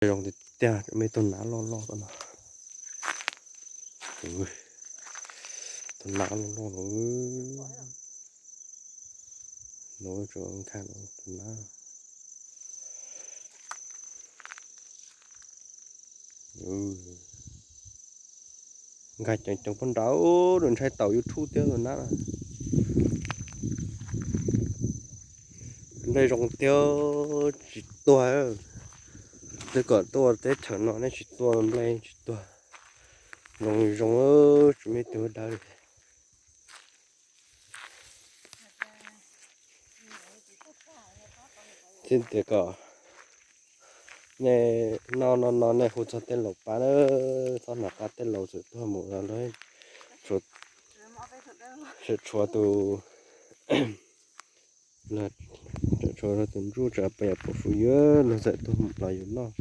Zoo tiag tiag, tseem muaj tus nav loj loj tom no. Tus nav loj loj los, no tseem nkag no tus nav. Nkag ceev ceev pob nrad, ntshai tawm YouTube thiab tus nav. Nplej zoo tiag tsis tuag. Twb kom tuaj teb chaws no nej tsis tuaj, nplej tsis tuag. Zoo zoo, tsis muaj ib tug dawb li. Txij tias kom nej noj no no nej hu txog tej laus pab na, txhob hnov qab tej laus txawm tuag mus lawm, tshuav tus, tshuav tus ntsuj tsam poj yawm pov fwv yuav luag txawm tuag mus los yus noj,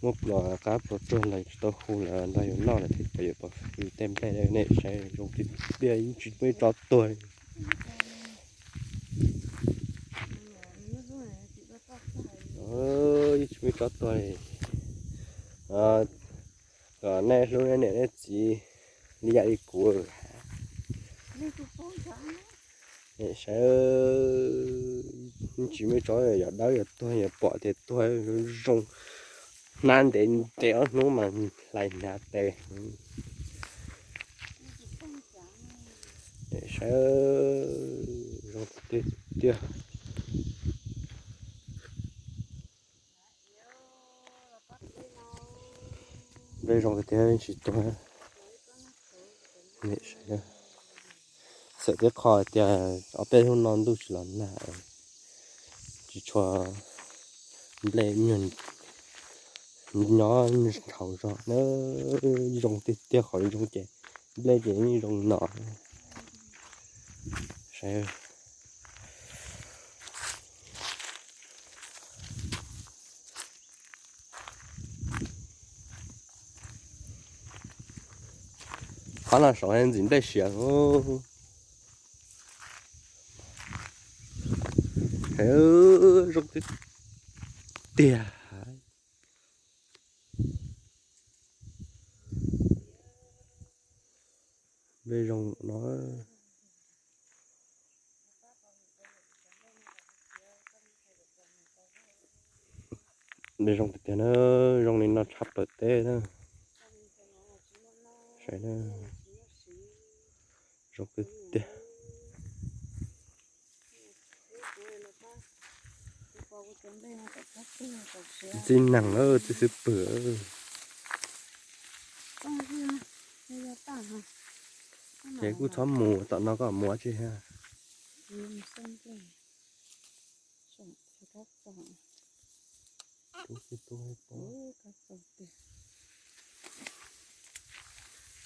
muab pluas qab pluas tsuag los tsis tau hu lawm nrog yus noj lawm thiaj poj yawm pov fwv tej nplej nej saib zoo tiag tiag, yeej tsis muaj ib tsob tuag li. Yeej tsis muaj ib tsob tuag li. Kom nej hlub nej niam nej txiv li yam li kuv. Saib, tsis muaj ib tsob yog dawb yog tuag, yog pom tias tuag zoo, hnab ntev ntev ob hnub mas hlais hnav tes. Saib, zoo tiag tiag. Nplej zoo tiag tiag tsis tuag. Txawm tib qho tias ob peb hnub no ntuj tsis los nag, tsis tshua, nplej nyuag nyob ntshaus zog na, zoo tiag tiag, qhov zoo ces nplej ces yeej zoo no. Saib, qhov no saud ntxim nplej siav. Zoo tiag tiag. Nplej zoo no. Nplej zoo tiag tiag na, zoo li no tshaj plaws teb na. Saib na, zoo tiag tiag. Txij neeg lawm txij xwb pwg. Ces kuj txhob mus tom no, koj mus tsis ha.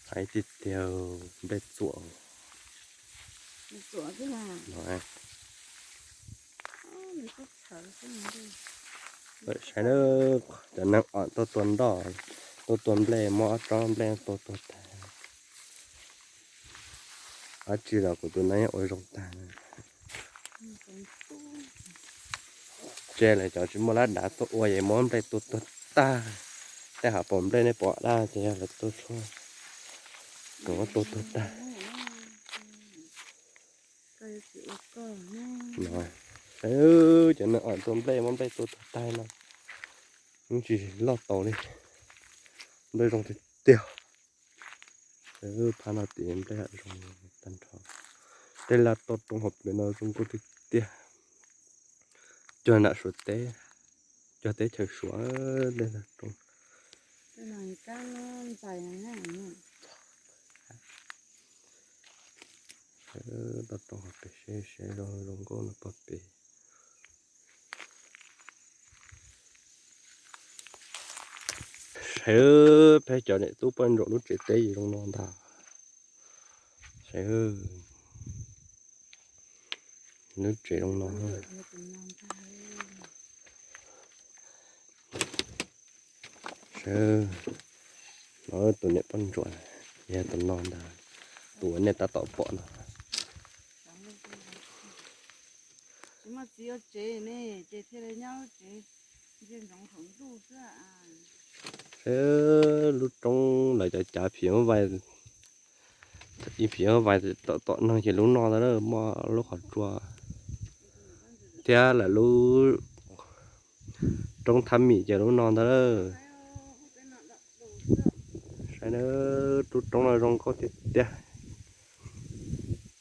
Hais tiag tiag, nplej txuam. Saib na, cov neeg om tuaj tua nroj, tuaj tua nplej, muab ob tsob nplej tua tuag tag. Dab tsi los kuv tus neeg ua zoo tag. Tseg lawm cov tsis muaj lab dav tuaj ua es muab nplej tua tuag tag. Tej hav pom nplej nej pom dab ces yog lawv tua tshuaj, tua tuag tag. Cov neeg om tua nplej muab nplej tua tuag tag no, yeej tsis loj tau li. Nplej zoo tiag tiag. Phab no tim nplej zoo tag nrho. Tej laj toj roob hauv pes no zoo nkauj tiag tiag. Cog nram Suav teb, cog teb chaws Suav tej laj roob. Toj roob hauv pes seb seb zoo zoo nkauj no pog pes. Saib, peb cov niam tub poj ntsuam lub tsev teb zoo no ntag. Saib, lub tsev zoo no. Saib, no tus niam poj ntsuam yog tus no ntag, tus uas nej tab tom pom no. Tsis muaj txiv ua tsev ne, ces thiaj li nyob lub tsev Saib lub roob lawv cov cav phim nyuj vais, ib phim nyuj vais tom tom neeg ces lub no ntag, muaj lub qhov tsua thiab lawv lub roob thab mim ces lub no ntag. Saib na, lub roob no zoo nkauj tiag tiag.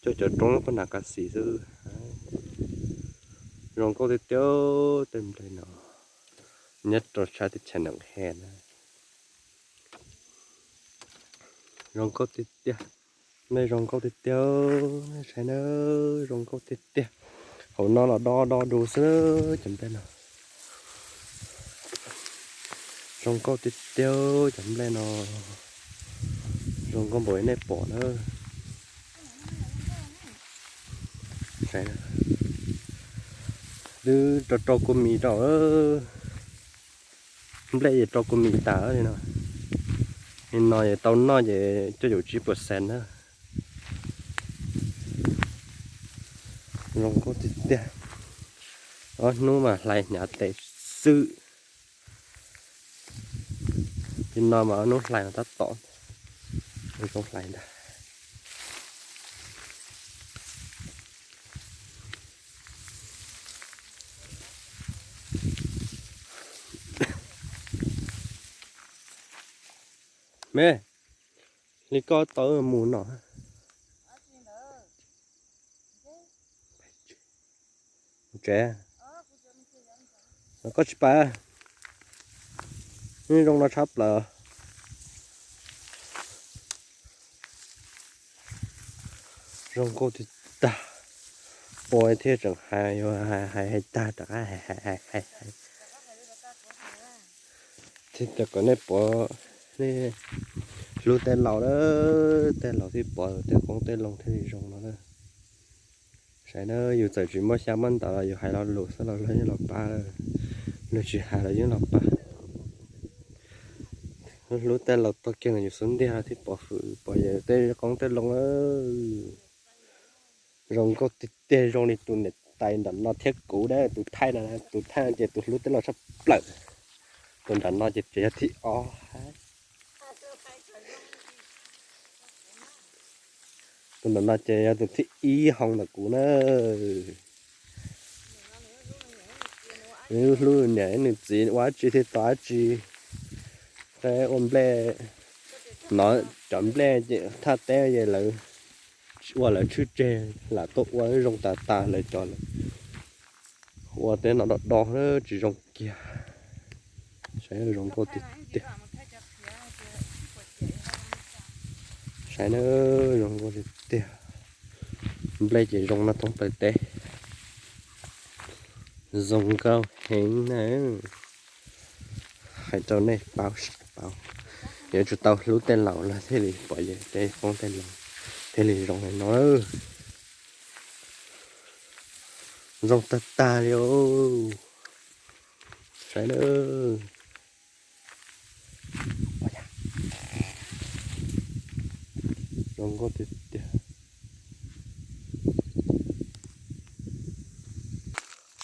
Coj cov roob pab nram kas xis xwb. Zoo nkauj tiag tiag tej nplej no. Nyob rau sab teb chaws Noo He na. Zoo nkauj tiag tiag. Nplej zoo nkauj tiag tiag. Saib na, zoo nkauj tiag tiag. Hauv no los do do dus xwb cov nplej no. Zoo nkauj tiag tiag cov nplej no. Zoo nkauj npaum li nej pom na. Twb rau rau kua mis rau. Nplej ces rau kua mis tas li no. Li no ces tau noj ces cuaj caum tsib puas xees na. Zoo nkauj tiag tiag. Ob hnub mas hlais hnyav tes xwb. Li no mas ob hnub hlais mas tab tom zoo hlais ntag. Me, li koj tau mus no. Tsev, koj tsis pais, zoo no tshaj plaws. Zoo nkauj tiag tag, pom thiaj tseem hais, hais hais tag rov qab hais hais hais hais. Thiab tias kom nej pom, nej hlub tej laus na, tej laus thiaj pom tej qoob tej loo thiaj li zoo no na. Saib na, yus txawm tsis muaj xya muaj ntawv los yus hais lo lus xwb los luag yeej los pab, luag tsis hais los yeej los pab. Hlub tej laus tag kiag los yus xub ntiag los thiaj pom hwm pom yawm tej qoob tej loo. Zoo nkauj tiag tiag, zoo li tus niam tais nram no thiab kuv na, tus thaij no, tus thaij no ces tus hlub tej laus tshaj plaws. Tus nram no ces tseem yog thib ob. Tus nram no ces yog tus thib ib hoo ntawm kuv na. Nws hlub nws niam nws txiv ua dab tsi thiaj tau dab tsi. Ua nplej, no cov nplej thaj teb ces lawv ua lawv tshwj tseg lam tuaj ua zoo tas tas lawv cov lawm. Ua tej no do do tsis zoo kiag. Saib zoo nkauj tiag tiag. Saib na, zoo nkauj tiag tiag. Nplej ces zoo no thoob plaws teb. Zoo nkauj heev na. Hais rau nej paub, paub, yuav tsum tau hlub tej laus los thiaj li pom yawm tej qoob tej loo thiaj li zoo li no. Zoo tag tag li os. Saib na. Zoo nkauj tiag tiag.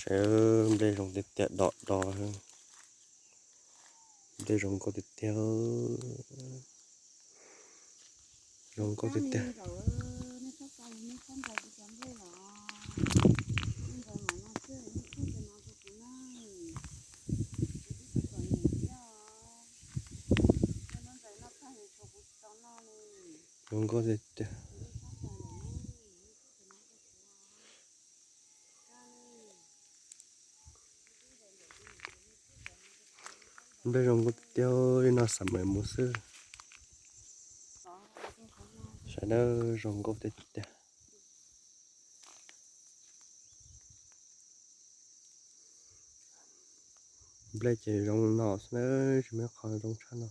Saib, nplej zoo tiag tiag, do do. Nplej zoo nkauj tiag tiag. Zoo nkauj tiag tiag. Zoo nkauj tiag tiag. Nplej zoo nkauj tiag tiag, li no xam mem mus xwb. Sawv daws, zoo nkauj tiag tiag. Nplej ces zoo no xwb, tsis muaj qhov zoo tshaj no.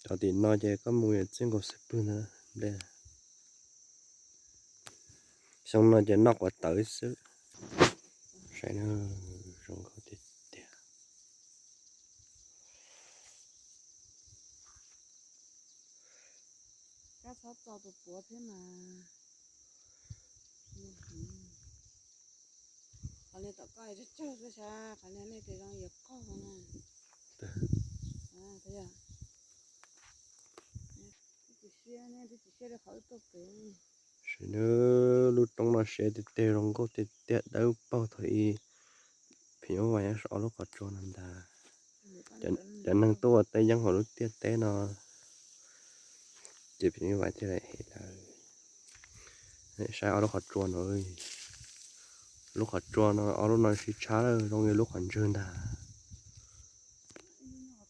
Cov tim no ces koj mus txij nkaus xwb pwg ntag nplej. Xyoo no ces noj quav tawv xwb. Saib na, zoo nkauj tiag tiag. Qhov niag tom koj tsawg tsawg xwb, qhov niag nej tes zoo yuav qaug no. Twb tsis siab, twb tsis siab li qhov wb tuaj pem. Sim nws lub roob no siab tiag tiag, zoo nkauj tiag tiag, dawb paug thaum ub. Phim nyuj vais nyob saum ob lub qhov tsua no ntag. Cov neeg tuaj ua teb yeeb hauv lub tiaj teb no, ces phim nyuj vais thiaj li hem lawv. Saib ob lub qhov tsua no, lub qhov tsua no ob lub no sib tshab lawm zoo li lub qhov ntswg ntag.